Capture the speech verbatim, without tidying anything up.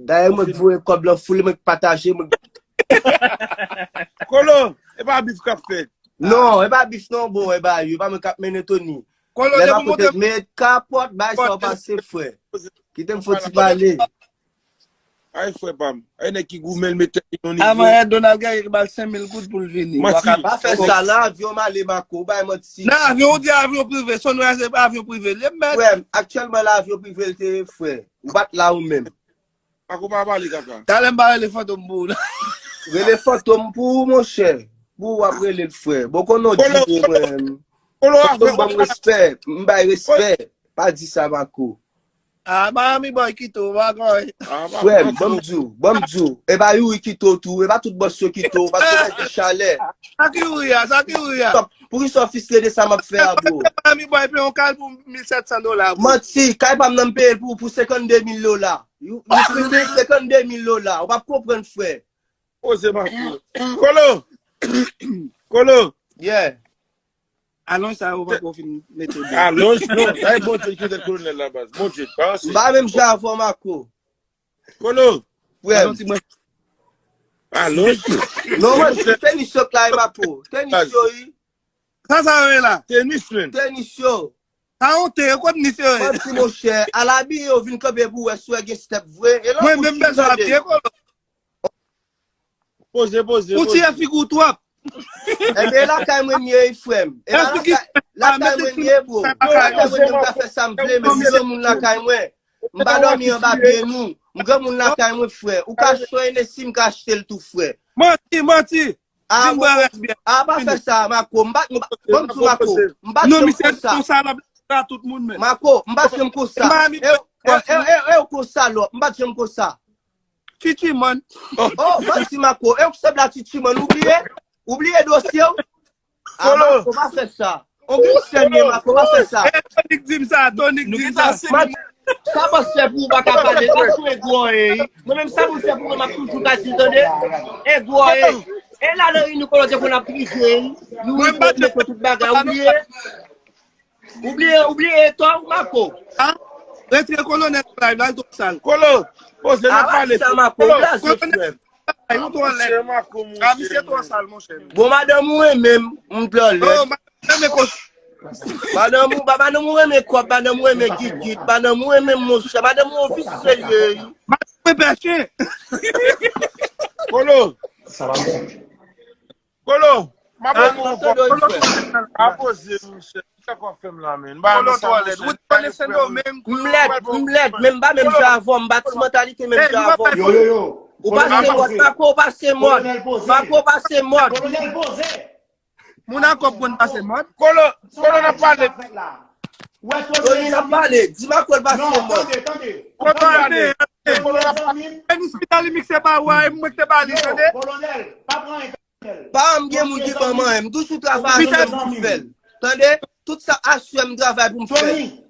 Dayè, mwen k voye kòb lan foule, mwen k pataje, mwen k Kolo, e pa bif k ap fèt. Non, e pa bif non, bon, e pa yo, e pa mwen k ap mennen Tony. Kolo, Lè depi pa w monte pote met kapòt, bay sa w pase, frè. Kite m fò ti pale. Ay, frè pa m. Ay, nèg ki goumen, l mete li nan Avan nivo. Ed Donald Guerrier ba l senk mil goud pou l vini. Manti. Pa fè sa, nan avyon m ale, Mako, ou bay manti. Nan avyon, ou di avyon prive, Sunrise se pa avyon prive. Li mèt. Frè m, aktyèlman, nan avyon prive l te ye, frè. Ou pa t la ou menm. Mako pa pale kaka. Talè m pa rele fantom pou ou la. Rele fantom pou ou, monchè. Pou w ap rele l, frè. Bon, konnen w Kolo, di mwen. Kolo, Fantom ban m respè. M bay respè. Pa di sa, Mako. Ah, Miami boy kite w, pa kòy. Frè m, ban m di w, ban m di w. E pa Youri kite w tou, e pa tout bòs yo kite w, paske w mèt di chalè. Sa ki Youri a, sa ki Youri a. Stop. Poukisa w fristre de sa m ap fè a, bro? Miami boy peye yon kal pou mil sèt san dola, bro. Manti, kay pa m nan m peye l pou, pou senkannde mil dola. Yo, yo peye senkannde mil dola. Ou p ap konprann, frè. Poze Mako. Kolo. Kolo. Yeah. Alonj sa yo pako fin mete de. Alonj, non. Ay, Bondye ki te kolonèl la baz. Bondye, balanse. M pa menm jan avè w, Mako. Kolo. Frè m. Alonj. Non, mwen, se tenis yo k la, e Mako. Tenis yo, wi. Sa sa yo ye la? Tenis, men. Tenis yo. Sa yon te, yo kot misye yo ye? Mwen di, monchè, al abiye yo vin kanpe pou wè si w gen step vre. E lòt Mwen moun menm ki bezwen tande. abiye, Kolo. Poze, poze, Ou tiye poze. figi w twòp. Ebyen, e lakay mwen m ye, frè m. E Èske ki lakay, lakay mwen m ye, bro. Lakay mwen m ka fè sa m vle, men m granmoun lakay mwen. M pa dòmi anba pye nou. M granmoun lakay mwen, frè. Ou ka achte yon Hennessy, m ka achte l tou, frè. Manti, manti. Ah, Vin bwè bon, lèsbyèn. ah, pa fè sa, Mako. M pa, m pa, ban m di w, Mako. M pa Non, janm misye konsa. Konsa l ap ba tout moun, men. Mako, m pa janm konsa. Miami E, e, e, e, e, konsa, lò. M pa janm konsa. Chichi, man. Oh, manti, Mako. E, ou sanble a Chichi, man. Ou bliye? Ou bliye dosye w? Ah, Kolo. Mako, pa fè sa. On grenn sènye, Mako, pa fè sa. E, Tonic di m sa, Tonic di m sa. Sa bòs fè pou ou pa ka pale, pa sou ego an ye. Mwen menm sa moun fè pou mwen, m ap toujou ka di, tande. Ego an ye. E la nan ini Kolo te konn ap prive. Nou Mwen pa mete tout bagay, ou bliye. Ou bliye, ou bliye eto ou, Mako. Retire kolonèl nan live la, l twò sal. Kolo. Poze, n ap pale. Sa, Mako, blaze, frè m. Ay, ou twò lèd. Monchè, Mako, Ah, misye twò sal, monchè. Bon, madanm ou renmen m, m twò lèd. Oh, madanm e kòch. Madanm ou, ba, madanm ou renmen kòb, madanm ou renmen gigit, madanm ou renmen monchè, madanm ou yon visye l ye. Madanm e pèche. Kolo. Kolo. M ap Ah, ban nou m tande w, frè. A poze, monchè. Sa k w ap fè m la, men? M pa Kolo nan sa, twò lèd. monchè. Ou te konnen Sendo menm. M lèd, m lèd, men m pa menm jan avè w, m pa ti mantalite menm jan avè w. Yo, yo, yo. Ou pase mòd, Mako, ou pase mòd. Mako, ou pase mòd. Kolonèl poze. Moun ak kòb konn pase mòd. Kolo, Kolo, n ap pale. Tony, n ap pale. Di Mako l pase Non, mòd. tande, tande. Kolo Kolo, ane. Kolo zanmi m. Tenis Vitaly Mix se pa ou a, e mwen ki te ba li, tande. Kolonèl, pa pran yon Pa m gen moun ki ban mwen, m toujou travay avè m pou m fè l. Tande? Tout sa aswè m travay pou m fè l. Tony,